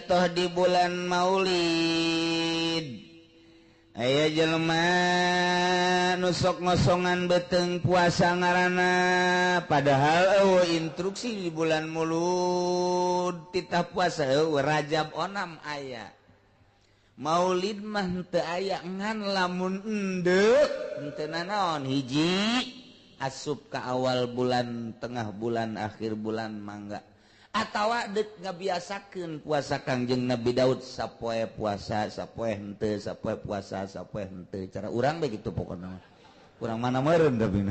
toh di bulan Maulid aya jelema nu sok ngosongan beteng puasa ngaranna, padahal eueuh instruksi di bulan Mulud titah puasa, eueuh. Rajab onam aya, Maulid mah teu aya. Ngan lamun endek henteu nanaon, hiji asup ke awal bulan, tengah bulan, akhir bulan mangga, atawa dek ngabiasakeun puasa Kangjeng Nabi Daud, sapoe puasa, sapoe henteu, sapoe puasa, sapoe henteu. Cara urang begitu pokokna, kurang mana meureun, tapi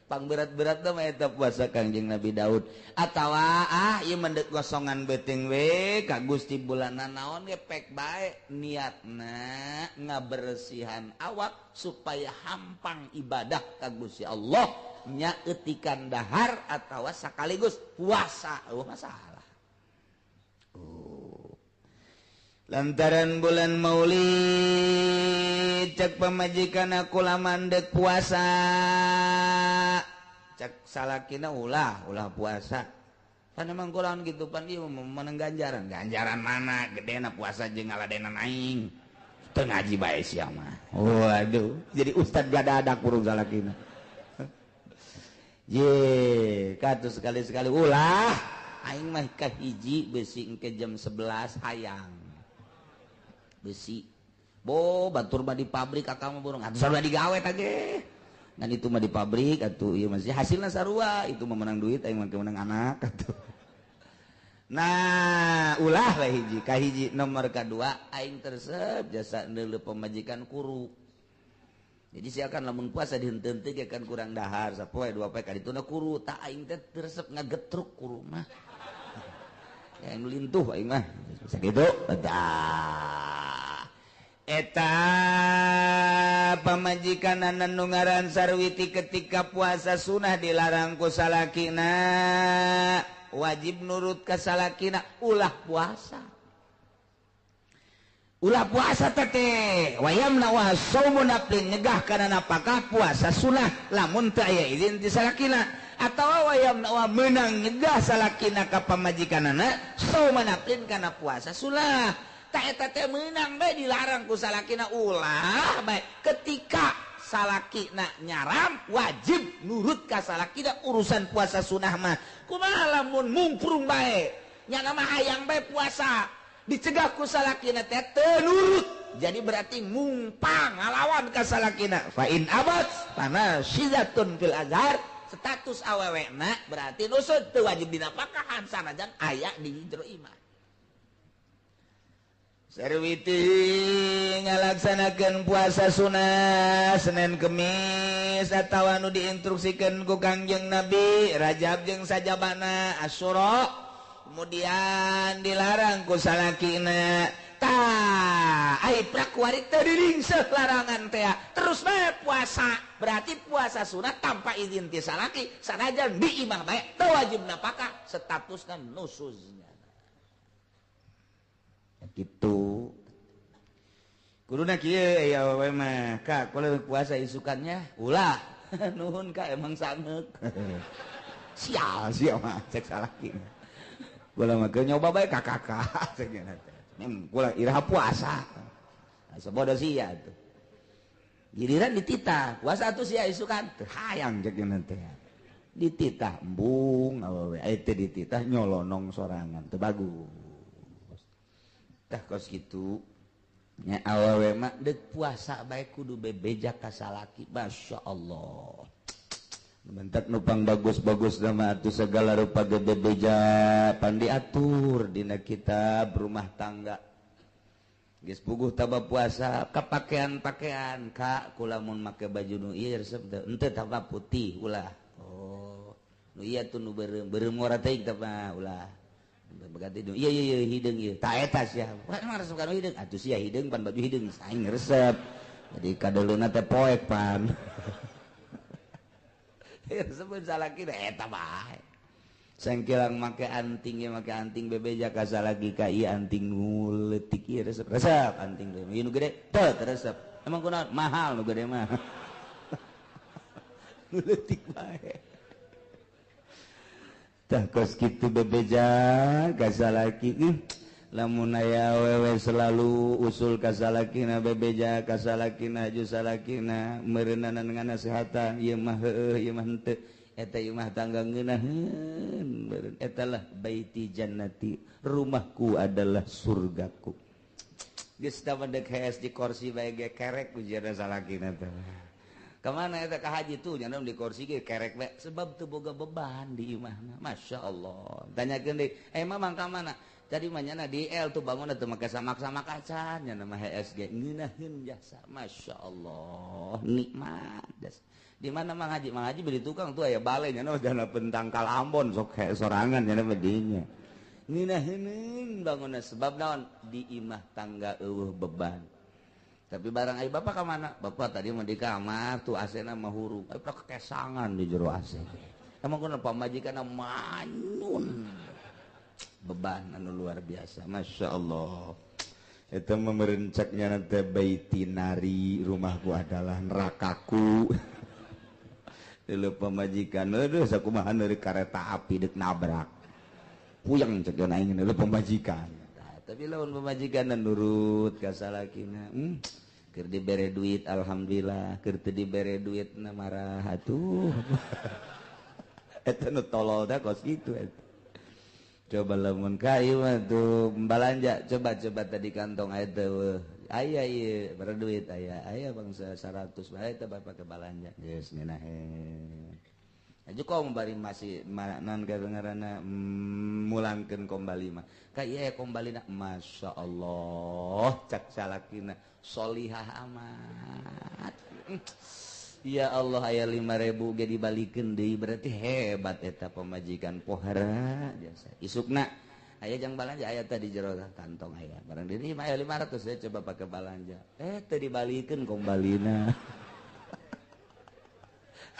pang berat-berat mah eta puasa Kangjeng Nabi Daud. Atawa ah, ieu mendek gosongan beuteung we ka Gusti, bulanan naon ge pek bae, niatna ngabersihan awak supaya hampang ibadah ka Gusti Allah, nya eutikan dahar atawa sekaligus puasa, oh masalah. Oh. Lantaran bulan Maulid, cek pamajikan, "Aku mandek puasa." Cek salakina, "Ulah, ulah puasa." Pan emang kurang gitu pan, ieu menang ganjaran. Ganjaran mana gedena puasa jeung ngaladenan aing? Teu ngaji bae sia mah. Waduh, jadi ustad gadadak kurung salakina. Ye, katuh sekali-sekali ulah. Aing mah kahiji besi engke jam 11 hayang besi bo batur mah di pabrik, akang mah burung atuh sarua digawe tage. Ngan itu mah di pabrik atuh, ieu masih hasilna sarua, itu mah menang duit, aing mah menang anak atuh. Nah, ulah lah hiji kahiji. Nomor kedua, aing tersep jasa neuleuh pamajikan kuru. Jadi sia kan lamun puasa dihenteu ge kan kurang dahar sapoe dua poe, kadituna kuru. Tak aing teh tersep ngagetruk kuru mah yang lintuh aing mah sakitu. Dah, eta pamajikan nu ngaran Sarwiti, ketika puasa sunah dilarang ku salakina, wajib nurut ka salakina, ulah puasa, ulah puasa teh. Wayamna'uha shaumu naflin, nyegah kana napakah puasa sunah lamun teu aya izin ti salakina, atawa wayamna'uha, meunang nyegah salakina ka pamajikanana, shauma naflin, kana puasa sunah. Tak eta teh meunang bae dilarang ku salakina, ulah bae. Ketika salakina nyaram, wajib nurut ka salakina urusan puasa sunah mah. Kumaha lamun mungprung bae, nyana mah hayang bae puasa, dicegah ku salakina teh teu nurut, jadi berarti mungpang ngalawan ka salakina. Fa in abat fanasyizatun fil azhar, status awewena berarti nusud, teu wajib dinapakahan sanajan aya di jero imah. Sarwiti ngalaksanakeun puasa sunah Senin Kemis atawa nu diinstruksikeun ku Kangjeng Nabi, Rajab jeung sajabana, Asyura, kemudian dilarang ku salakina. Tah, ai prak kuari teu dilingseuh larangan teh, terus bae puasa, berarti puasa sunah tanpa izin ti salaki, sanajan di imah bae teu wajib napakah, statusna nusuznya gitu. Kuduna kieu ya, we mah, "Kak, kalau puasa isukannya." "Ulah." "Nuhun, Kak, emang sangeuk." "Sial sia mah," cek salaki. "Kula mah keur nyoba bae ka kakak," cek teh. "Kula iraha puasa?" Asa bodoh sia tuh. Giliran dititah, "Puasa atuh sia isukan." "Teu hayang," cek teh. Dititah embung awewe, aya teh dititah nyolonong sorangan, teu bagus. Tah, kos kitu nya, awewe mah deuk puasa bae kudu bebeja ka salaki. Masya Allah. Bentak nupang bagus-bagus nama atuh, segala rupa ge bebeja, pan diatur dina kitab rumah tangga. Geus puguh taba puasa, kapakaian-pakaian, "Kak, kula mun make baju nu ieu resep teu?" "Henteu, taba putih ulah." "Oh, nu ieu tuh nu beureum, beureum ngora teuing tah ulah." Berganti nu iya iya iya hideung ieu. Tah eta sia. Wah, emang resep kana hideung? Atuh sia hideung pan baju hideung, aing resep. Jadi kadeuleuna teh poek pan. Resep salaki eta bae. Sangkilang make anting ya, make anting bebeja ka salaki, "Ka, ieu anting nu leutik ieu resep?" "Resep anting teh." "Ieu nu gede?" "Teu, teu resep." "Emang kunaon?" "Mahal nu gede mah." Nu leutik bae. Tah, kos kitu bebeja ka salaki. Ih, Lamun aya awewe selalu usul ka salakina bebeja ka salakina ju salakina meureunana nganasehatan ieu mah heueuh ieu mah henteu eta ieu mah tangga ngeunaheun meureun eta lah baiti jannati, rumahku adalah surgaku. Geus tah dek hees di kursi bae ge kerek ujarna salakina teh. Kemana eta ka haji tuh nyandom di kursi ge kerek bae sebab teu boga beban di imahna. Masya Allah. Tanyakeun deui, mamang ka mana? Tadi mah nyana di L tuh bangun teu make samak-samak acan nyana mah HSG ngeunaheun jasa. Masya Allah, nikmat jasa. Di mana Mang Haji? Mang Haji beli tukang tuh aya bale nyana dana pentangkal Ambon sok sorangan nyana mah dinya. Ngeunaheun bangunna sebab naon? Di imah tangga eueuh beban. Tapi barang ai bapak ka mana? Bapak tadi mah di kamar tuh AC-na mah hurung. Ai kekesangan di jero AC. Emang kunaon pamajikanna manyun. Beban anu luar biasa. Masya Allah. Itu memerencaknya nanti baiti nari, rumahku adalah nerakaku. Dulu pemajikan, aduh sakumaha dari kereta api dek nabrak. Puyeng cek aing dulu pemajikan. Nah, tapi lawan pemajikan nurut ka salakina. Keur dibere duit alhamdulillah, keur teu dibere duit na marah atuh. Eta nu tolol teh kos kitu eta. Coba lamun ka ieu mah tuh balanja, coba-coba tadi kantong aya teu aya ieu berduit aya aya bangsa 100 bae teh bapak ke balanja geus ngeunaheun. Aju kom bari masih non ngaranna mulangkeun kombali mah. Ka ieu kombalina masyaallah cak salakina solihah amat. Ya Allah aya 5.000 ge dibalikeun deui berarti hebat eta pamajikan pohara jasa. Isukna aya jang balanja aya tadi jero kantong aya. Barang diri mah aya 500 saya coba pake balanja. Teu dibalikeun kombalina.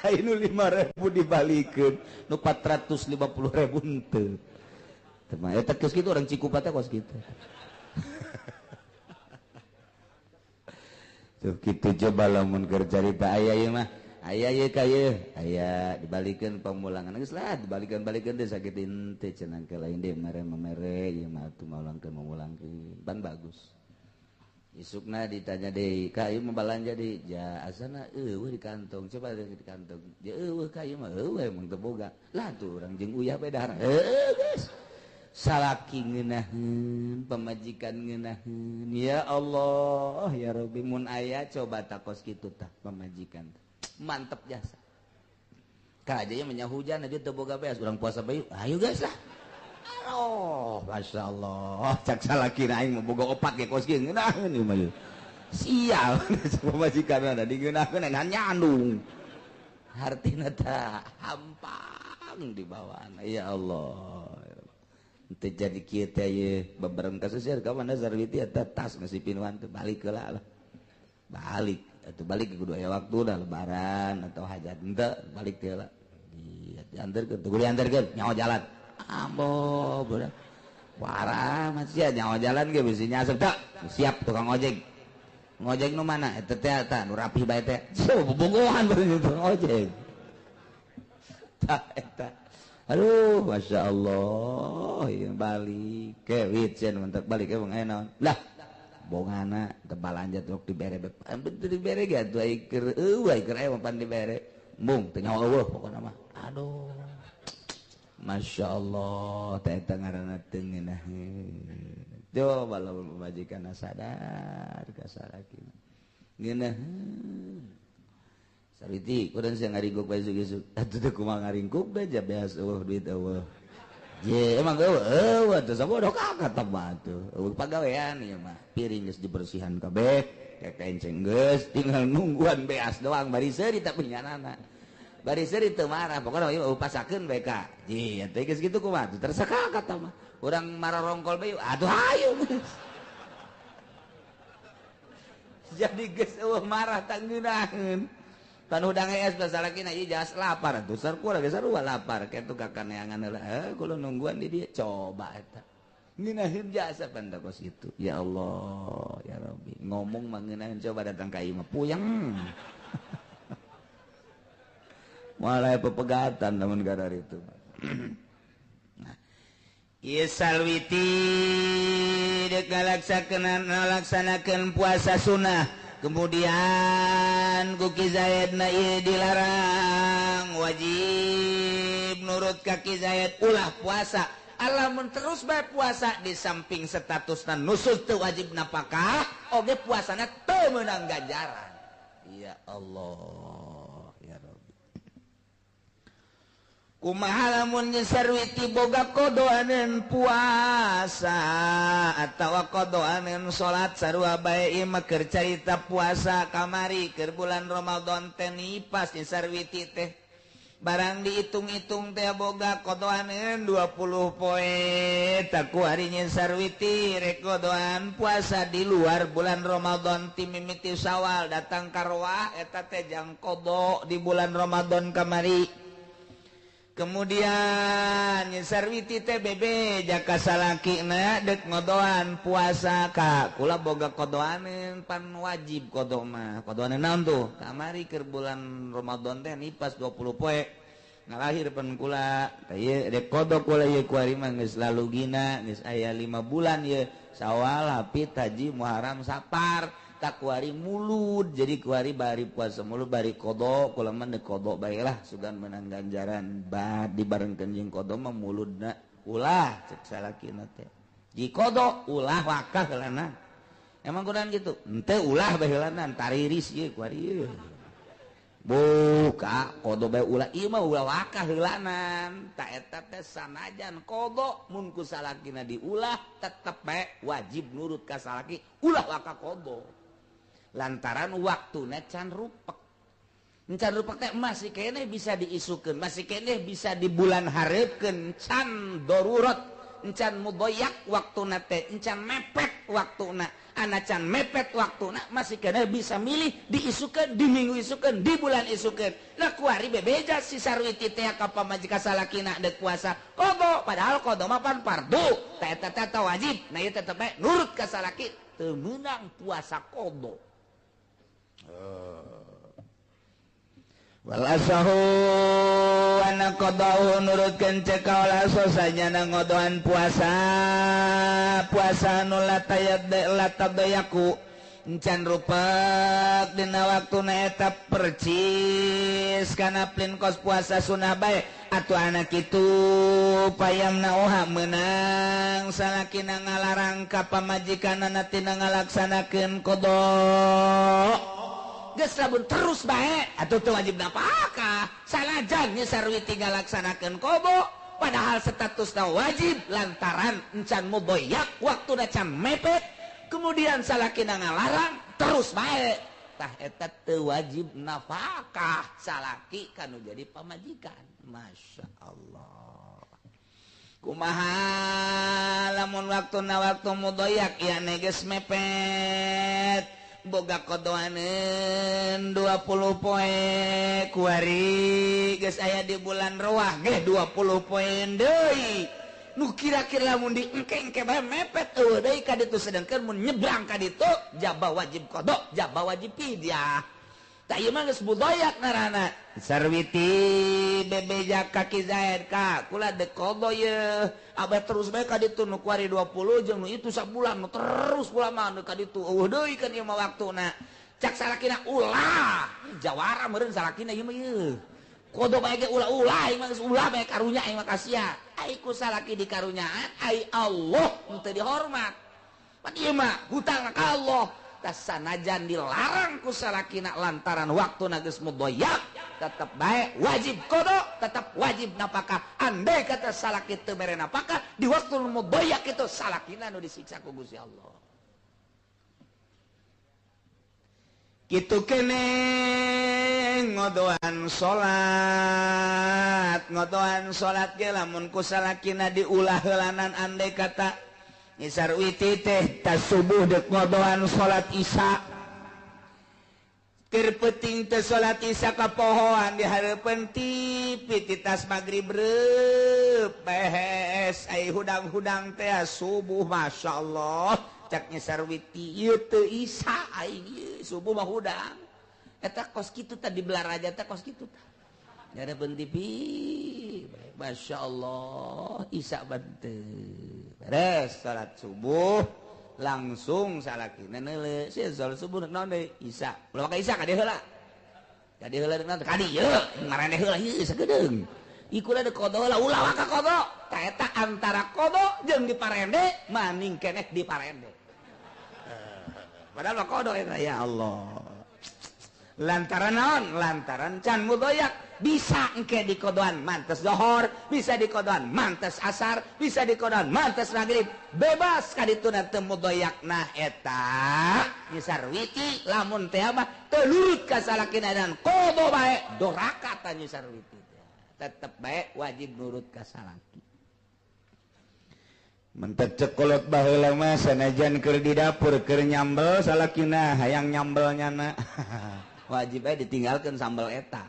Aya nu 5.000 dibalikeun, nu 450.000 henteu. Teu mah eta geus kitu urang Cikupa teh kos kitu. Tuh kitu coba lamun keur carita aya ieu mah. Aya ieu ka ieu, aya dibalikeun pamulangan geus lah dibalikeun-balikeun teh sakit henteu cenah ke lain deui mere mere ieu mah atuh maulangkeun mamulangkeun pan bagus. Isukna ditanya deui, ka ieu mah balanja deui, ja asana eueuh di kantong, coba di kantong. Ja eueuh ka ieu mah eueuh emang teu boga. Lah tuh urang jeung uyah bae dahar. Heueuh geus. Salaki ngeunaheun, pamajikan ngeunaheun. Ya Allah, ya Rabbi mun aya coba takos kitu tah pamajikan. Mantep jasa. Ka aja nya hujan aja teu boga beas urang puasa bae. Ayo guys lah. Oh, Masya Allah. Cak salakina aing mah boga opat ge kos kieu ngeunaheun ieu mah. Sial pamajikanna digeunahkeun nyandung. Hartina tah hampang dibawaan. Ya Allah. Teu jadi kieu teh ieu bebereng kasusir ka mana Sarwiti eta tas masih pinuhan teh balik heula lah. Balik atuh balik kudu aya waktu dah lebaran atau hajat henteu balik teh heula. Dianterkeun teu dianterkeun nyaho jalan. Ambo budak. Parah masih nyaho jalan ge bisi nyasep tak siap tukang ojek. Ngojek nu mana eta teh eta nu rapih bae teh. Bobogohan bae tukang ojek. Tah eta. Aduh, Masya Allah, ya balik ke witsen mentak balik ke bang naon. Lah, bongana tebalanja truk dibere, betul dibere ge atuh ai keur eueuh ai keur aya mah pan dibere. Mung teu nyaho eueuh pokona mah. Aduh. Masya Allah, teh eta ngaranna teu ngeunaheun. Coba lamun pamajikan sadar ka salakina. Ngeunaheun. Sariti, kurang saya ngaringkuk bae isuk-isuk. Atuh teh kumaha ngaringkuk bae ja beas eueuh duit eueuh. Je, emang eueuh eueuh teh sabodoh ka kata mah atuh. Eueuh pagawean ieu mah. Piring geus dibersihan kabeh, kekenceng geus tinggal nungguan beas doang bari seuri teh penyanana. Bari seuri teu marah, pokona ieu eueuh pasakeun bae ka. Je, atuh geus kitu kumaha atuh tersaka kata mah. Urang mararongkol bae atuh hayu. Jadi geus eueuh marah tah ngeunaheun. Pan hudang es basalakina ieu jas lapar atuh sarkura geus sarua lapar kitu ka kaneangan heula heuh kulo nungguan di dieu coba eta ngeunaheun jasa pan da kos kitu. Ya Allah ya Rabbi ngomong mah ngeunaheun coba datang ka ieu mah puyeng. Malah pepegatan lamun gadar itu. Nah, Ieu salwiti dek ngalaksanakeun puasa sunnah kemudian ku Ki Zaid na ieu dilarang wajib nurut ka Ki Zaid ulah puasa. Alamun terus bae puasa di samping statusna nusus teu wajib napakah oge puasana teu meunang ganjaran. Ya Allah ya Rabbi. Kumaha lamun sarwiti boga kodoaneun puasa atawa kodoaneun salat sarua bae ieu mah keur carita puasa kamari keur bulan Ramadan teh nipas sarwiti teh. Barang dihitung-hitung teh boga kodoaneun 20 poe taku hari sarwiti rek kodoan puasa di luar bulan Ramadan ti mimiti Syawal datang karwah eta teh jang kodo di bulan Ramadan kamari. Kemudian sarwiti teh bebe jaka salakina dek ngodoan puasa ka kula boga kodoaneun pan wajib kodo mah. Kodoaneun naon tuh? Kamari keur bulan Ramadan teh nipas 20 poe. Ngalahir pan kula teh ieu dek kodo kula ieu kuari mah geus lalugina geus aya 5 bulan ieu Syawal, Hafid, Haji, Muharram, Sapar. Tak kuari mulud jadi kuari bari puasa mulud bari kodo kula mah dek kodo bae lah sugan menang ganjaran bad dibarengkeun jeung kodo mah muludna ulah cek salakina teh di kodo ulah wakah heulana emang kunaon kitu henteu ulah bae heulana tariris ieu kuari ieu buka kodo bae ulah ieu mah ulah wakah heulanan ta eta teh sanajan kodo mun ku salakina diulah tetep bae wajib nurut ka salaki ulah wakah kodo lantaran waktuna can rupek. Can rupek teh masih keneh bisa diisukeun, masih keneh bisa di bulan hareupeun, can darurat, can mudoyak waktuna teh, can mepet waktuna. Ana can mepet waktuna masih keneh bisa milih diisukeun di minggu isukeun, di bulan isukeun. Nah kuari bebeja si sarwiti teh ka pamajikan salakina deuk puasa kodo, padahal kodo mah pan fardu, teh eta teh wajib. Nah ieu tetep bae nurut ka salaki teu meunang puasa kodo. Walasahu ana qadau nurutkeun cek kaola sosanya ngodoan puasa puasa nu latadayaku encan rupek dina waktuna eta percis kana plin kos puasa sunah bae atuh anak kitu payamna oha meunang salakina ngalarang ka pamajikanana tina ngalaksanakeun qada. Geus lamun terus bae atuh teu wajib napakah sanajan nya sarwiti ngalaksanakeun qada padahal statusna wajib lantaran encan mudoyak waktuna can mepet kemudian salakina ngalarang terus bae tah eta teu wajib nafkah salaki kanu jadi pamajikan. Masya Allah. Kumaha lamun waktuna waktu mudoyak ya geus mepet boga kodoaneun 20 poe kuari geus aya di bulan Roah ge 20 poe deui nu kira-kira lamun diengke-engke bae mepet eueuh deui ka ditu sedengkeun mun nyebrang ka ditu jaba wajib qada jaba wajib fidyah. Tah ieu mah geus budayak ngaranna sarwiti bebeja ka Ki Zaid ka kula deuk qada yeuh abah terus bae ka ditu nu kuari 20 jeung nu itu sabulan nu terus kula mah nu ka ditu eueuh deui kan ieu mah waktuna cak salakina ulah jawara meureun salakina ieu mah ieu kodo bae ge ulah-ulah ieu mah geus ulah bae karunya ieu mah kasia ai ku salaki dikarunyaan ai Allah henteu dihormat pan ieu mah hutang ka Allah. Tas sanajan dilarang ku salakina lantaran waktuna geus mudoyak tetep bae wajib kodo tetep wajib napakah andai kata salaki teu mere napakah di waktu mudoyak itu salakina nu disiksa ku Gusti Allah. Kitu kene ngodoan salat ge lamun ku salakina diulah heulanan andai kata Sarwiti teh tas subuh dek ngodoan salat Isya keur peuting teh salat Isya kapohoan di hareupeun TV ti tas magrib reup behes ai hudang-hudang teh subuh masyaallah cak nya Sarwiti ieu teu Isya aing ieu subuh mah hudang eta kos kitu tah di Belaraja teh kos kitu tah di hareupeun TV masyaallah Isya bante. Beres salat subuh langsung salakina neuleuh. Sia salat subuh naon deui? Isya. Ulah ka Isya ka dieu heula. Ka dieu heula naon? Ka dieu. Marane heula ieu sagedeung. Iku da qada heula ulah waka qada. Ta eta antara qada jeung diparende maning keneh diparende. Padahal mah qada eta ya Allah. Lantaran naon? Lantaran can mudoyak. Bisa engke dikodoan mantes zohor, bisa dikodoan mantes asar, bisa dikodoan mantes maghrib. Bebas kadituna teu mudoyak. Nah eta Nyi Sarwiti lamun teh mah teu nurut ka salakina dan qada bae doraka ta Nyi Sarwiti. Tetep bae wajib nurut ka salaki. Mentek cekolot baheula mah sanajan keur di dapur keur nyambel salakina hayang nyambel nyana. Wajib bae ditinggalkeun sambel eta.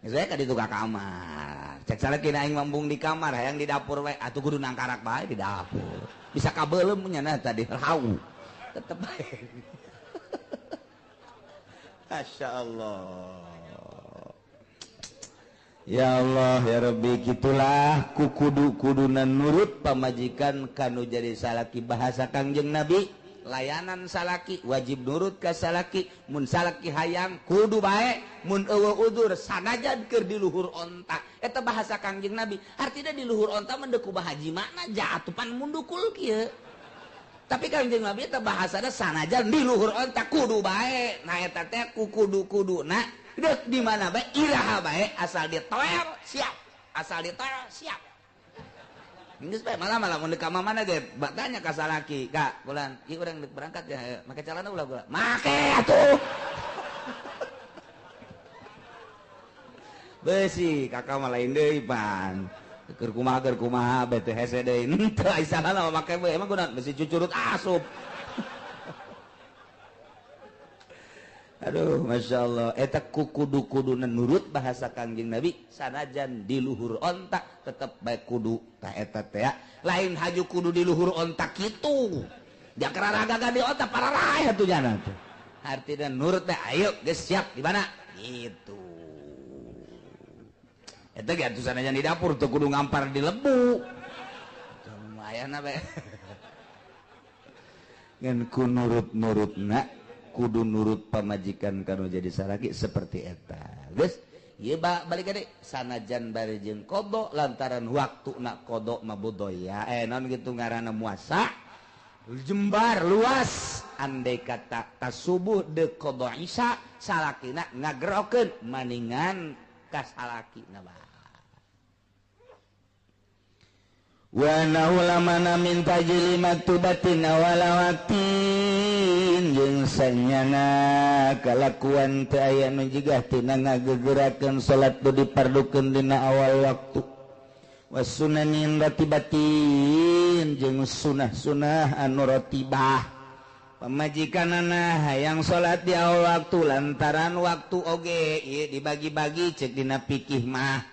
Saya ka ditu ka kamar. Cek salakina aing mambung di kamar hayang di dapur bae atuh kudu nangkarak bae di dapur. Bisa kabeuleum nyana tadi hau. Tetep bae. Masyaallah. Ya Allah ya Rabbi, gitulah ku kudu-kuduna nurut pamajikan kanu jadi salaki. Bahasa Kangjeng Nabi, layanan salaki wajib nurut ka salaki. Mun salaki hayang kudu bae, mun eueuh udzur sanajan keur di luhur onta. Eta bahasa Kangjeng Nabi. Artina di luhur onta mah deuk kumaha jimana jatupan mundukul kieu. Tapi Kangjeng Nabi eta bahasana sanajan di luhur onta kudu bae. Nah eta teh ku kudu-kuduna deuk di mana bae iraha bae asal ditoel siap, asal ditoel siap. Geus bae malah-malah mun deuk ka mana ge tanya ka salaki, "Kak, bulan ieu urang deuk berangkat ya, make calana ulah gula." Make atuh. Beusi kakak mah lain deui pan. Keur kumaha bae teh hese deui. Henteu ai salana mah make bae emang kunaon besi cucurut asup. Aduh, Masya Allah. Eta kudu-kuduna nurut bahasa Kangjeng Nabi sanajan di luhur onta tetep bae kudu ta eta teh. Lain haju kudu di luhur onta kitu. Jakara ragaga di onta pararaeh atuh jana teh. Artina nurut teh ayo geus siap di mana? Gitu. Eta ge atuh sanajan di dapur teu kudu ngampar di lebu. Lumayan bae. Ngan ku nurut-nurutna kudu nurut pamajikan kanu jadi salaki seperti eta. Geus, ieu balik gede sanajan bari jeung qada lantaran waktuna qada mah budaya. Naon kitu ngaranna muasa jembar luas andai kata tasubuh deuk qada isya salakina ngagerokeun maningan ka salakina bae. Wa naulamana min tajli maktubatin awalawatin jeung sanyana kalakuan teu aya nu jigah tina ngagegerakeun salat nu dipardukeun dina awal waktu. Wasunanin ratibatin jeung sunah-sunah anu ratibah. Pamajikanana hayang salat di awal waktu lantaran waktu oge ieu dibagi-bagi cek dina fikih mah.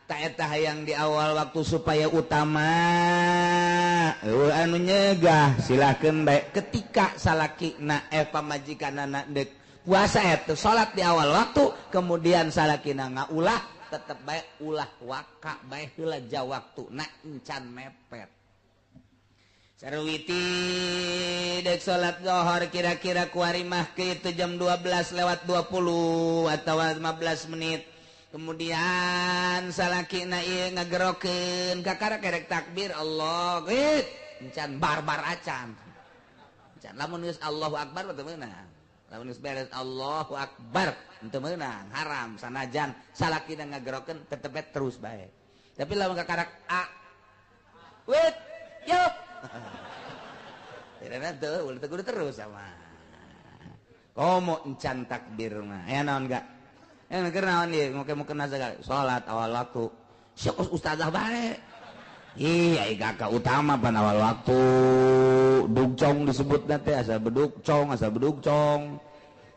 Taeta hayang di awal waktu supaya utama anu nyegah silakan baik ketika salaki na pamajikanana dek puasa eta salat di awal waktu kemudian salakina ngaulah tetep baik ulah waka baik heula ja waktu na encan mepet. Sarwiti dek salat zuhur kira-kira kuari mah kitu jam 12:20 atau 15 menit. Kemudian salakina ieu ngagerokeun kakara kerek takbir Allah wit encan barbar acan. Encan lamun geus Allahu akbar teu meunang. Lamun geus beres Allahu akbar teu meunang, haram sanajan salakina ngagerokeun tetep terus bae. Tapi lamun kakarak a wit yup. Tidak teu ulah teu terus sama. Komo encan takbir mah. Aya naon gak? Keur naon ieu mau kena segala salat awal waktu. Sia kos ustazah bae. Ih, ai kakak utama pan awal waktu. Dugcong disebutna teh asa bedugcong, asa bedugcong.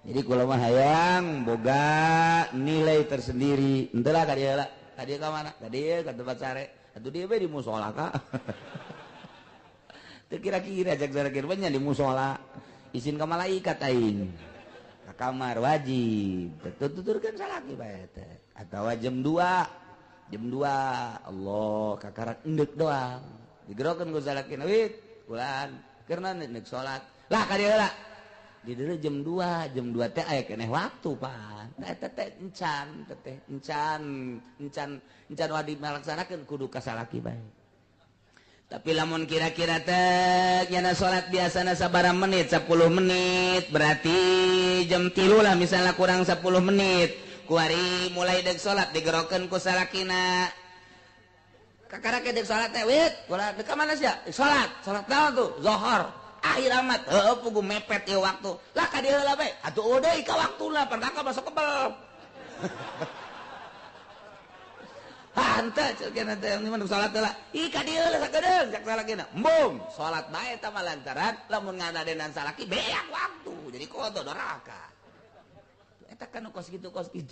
Jadi kula mah hayang boga nilai tersendiri. Henteu lah ka dieu lah. Ka dieu ka mana? Ka dieu ka tempat sare. Atuh dieu bae di musola ka. Teu kira-kira cek sarakir nya di musola. Izin ka malaikat aing. Kamar wajib tuturkan salaki bae teh atawa jam 2 Jam 2 Allah kakarak endek doang. Digerokeun ku salakina wit ulan karena endek salat. Lah ka dieu heula. Di dieu jam 2, jam 2 teh aya keneh waktu pan. Eta teh encan teh encan encan encan wajib ngalaksanakeun kudu ka salaki bae. Tapi lamun kira-kira teh nyana salat biasana sabaraha menit 10 menit berarti jam 3 lah misalnya kurang 10 menit. Kuari mulai dek salat digerokeun ku salakina. Kakara dek salat teh wit, kula dek ka mana sia? Salat, salat naon tuh? Zohor. Akhir amat, heueuh pugu mepet ieu waktu. Lah ka dieu heula bae. Atuh eueuh deui ka waktuna, pan kakak masuk kebel. Hanteu cenah teh mun salat heula. Ih ka dieu heula sakedeung cak salakina. Embung, salat bae eta mah lantaran lamun ngadadenan salaki beak waktu. Jadi kodo doraka. Eta kan kos kitu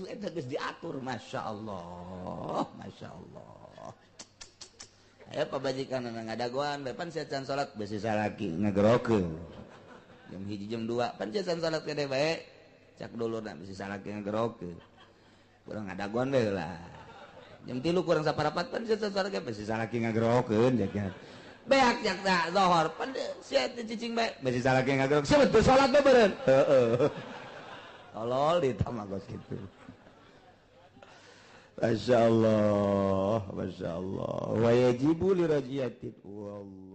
eta geus diatur, masyaallah, masyaallah. Ayo pabajikan ngadagoan bae pan sia can salat besi salaki ngagerokeun. Jam 1 jam 2 pan sia can salat gede bae. Cak dulurna besi salaki ngagerokeun. Kurang ngadagoan bae heula. Jam 3 kurang saparapat pan sia can salat ge besi salaki ngagerokeun cak. Beak cak da zohor pan sia teu cicing bae besi salaki ngagerok. Sia teu salat bae beureun. Heeh. Tolol ditambah kos kitu. Masya Allah, Masya Allah. Wa yajibu li rajiyatin. Wallah.